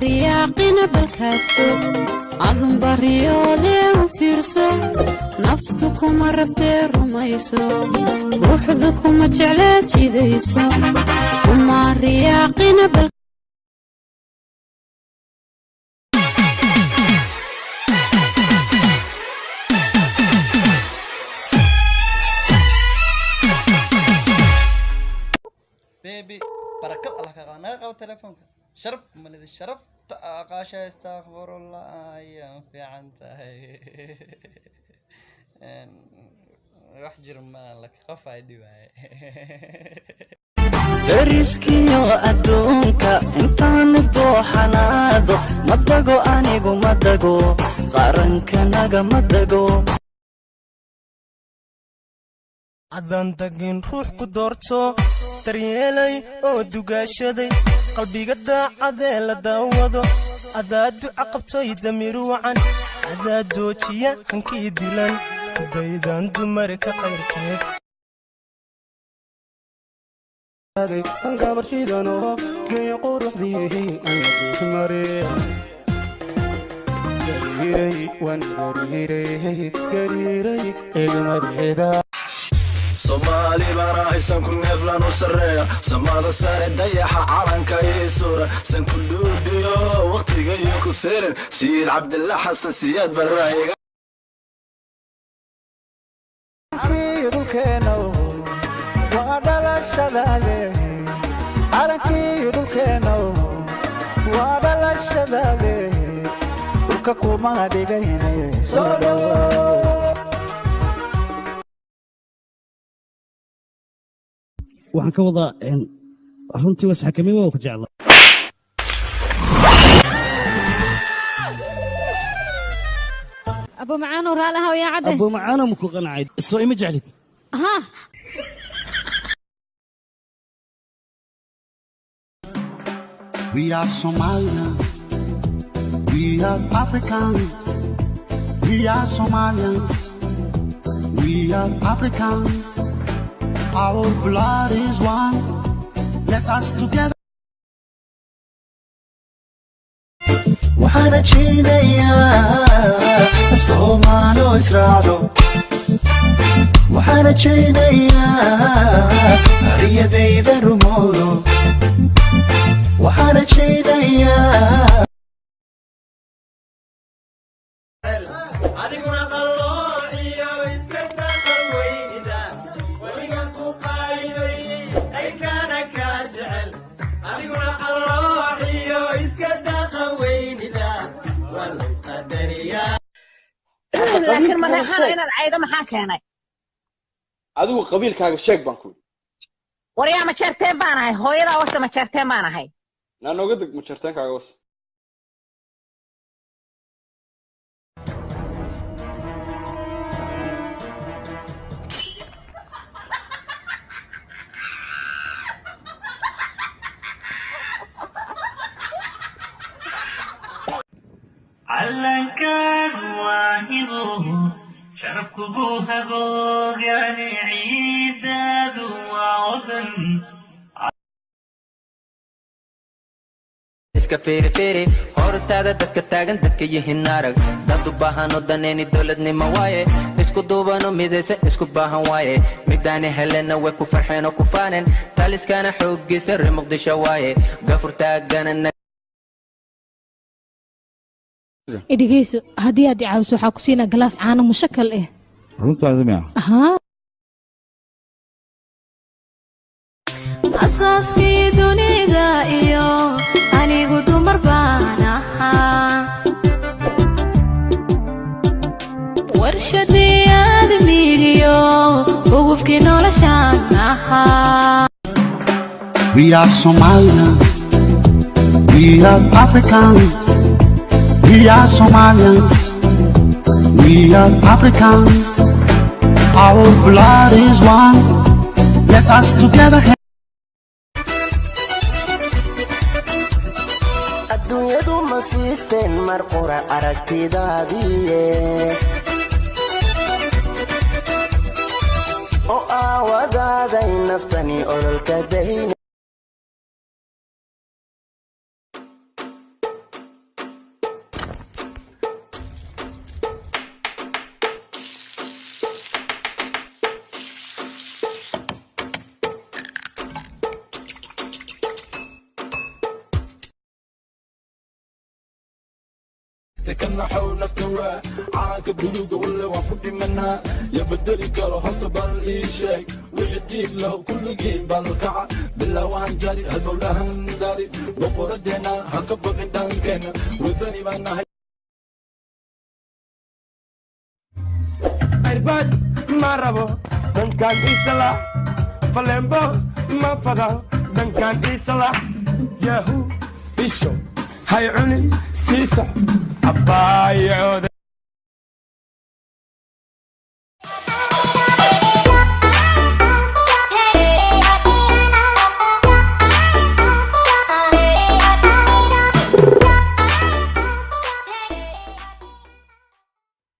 Riyaaqina balkaadso, adunba riyoodee u fiirso. Naftu kuma rabtee rumayso, ruuxdu kuma jeclee jidayso. Uma riyaaqina bal. Baby, barakad Allah ka qaada, naga qabo telefoonka. Sharaf malidi, sharafta aqaasha. Astaghfirullah, ayaan fiican tahay. Wax jir ma laka qof ay dhibaaye. Dariskiyo adduunka intaanu dooxanaado, ma dago anigu, ma dago qarankanaga, ma dago. Haddaan tagin ruux ku doorto, daryeelay oo dugaashaday, qalbiga daacadee la daawado, adaa duca qabtoy, damiir wacan, adaa doojiya hankii dilan, daydan dumarka qayrkeed. Gabarshidano geeyo quruxdii mare, gariiray waan gariiray, gariiray eegmadeeda. Soomaali baan ahay, sanku neeflan u sarreeya, samada sare dayaxa calanka ii suura, sanku dhuudhiyo wakhtigayo ku seerin. Sayid Cabdilla Xasan Siyaad Baraayiga. Dhulkeenow waa dhalashadaade, calankii dhulkeenow waa dhalashadaade, dhulka kuma dhigayne soo dhowo. Waxaan ka wadaa, runtii was xakameyn, waa ku jecla. Abu macaano, raalaha yaa cadde. Abu macaano, maku qancay? Soo ima jeclid? Ha. We are Somalians. We are Africans. We are Somalians. We are Africans. Our blood is one. Let us together. Waxaan rajaynayaa Soomaalo israacdo, waxaan rajaynayaa riyadayda rumowdo, waxaan rajaynayaa. Adiguna qalloociyo iska dhaqan weynida, weligan ku qaybay qayrkaana kaa jecel. Adiguna qalloociyo iska dhaqan weynida, waa la isqadariyaa. Laakiin Mareexana inaad caydo maxaa keenay? Adigu qabiilkaaga sheeg baan ku yidhi. Waryaa, Majeerteen baan ahay, hooyadaa wasta, Majeerteen baan ahay. Naa nooga deg Majeerteenkaaga was. Calankaadu waa hibo, sharafkugu hagoogane, ciidaadu waa wadan. Iska fiiri, fiiri hortaada dadka taagan, dadka yihiin arag, dad u baahan oo daneeni dowladnimo waaye, isku duubano midaysa, isku baahan waaye. Midaani helena way ku farxeen oo ku faaneen, taliskana xooggiisa reer Muqdisho waaye, gafur taagana. Idhigayso, haddii aad i caawiso waxaa ku siinaa galaas caano mushakal ah. Runtaadi miya? Haa. Asaaskii dunida iyo anigu dumar baan ahaa, warshadii aadmigiyo ugufkii noloshaan ahaa. We are Somalians. We are Africans. We are Somalians. We are Africans. Our blood is one. Let us together. Adduunyadu ma siisteen mar qura aragtidaadiiye oo aawadaaday naftani ololka dayna. Ka naxow nafta waa calanka buluuga, walle waan ku dhimanaa. Ya bedeli karo horta, bal ii sheeg. Wixii diig lahu kulligiin bal kaca, bilaawahan jari, halbowlahan dari, boqoradeena ha ka baqin, dhaankeena wadani baan nahay. Cirbad ma rabo dhankaan isala, faleembo ma fada dhankaan isala, yahu isho hay cunin, sii soc abbaayacooda.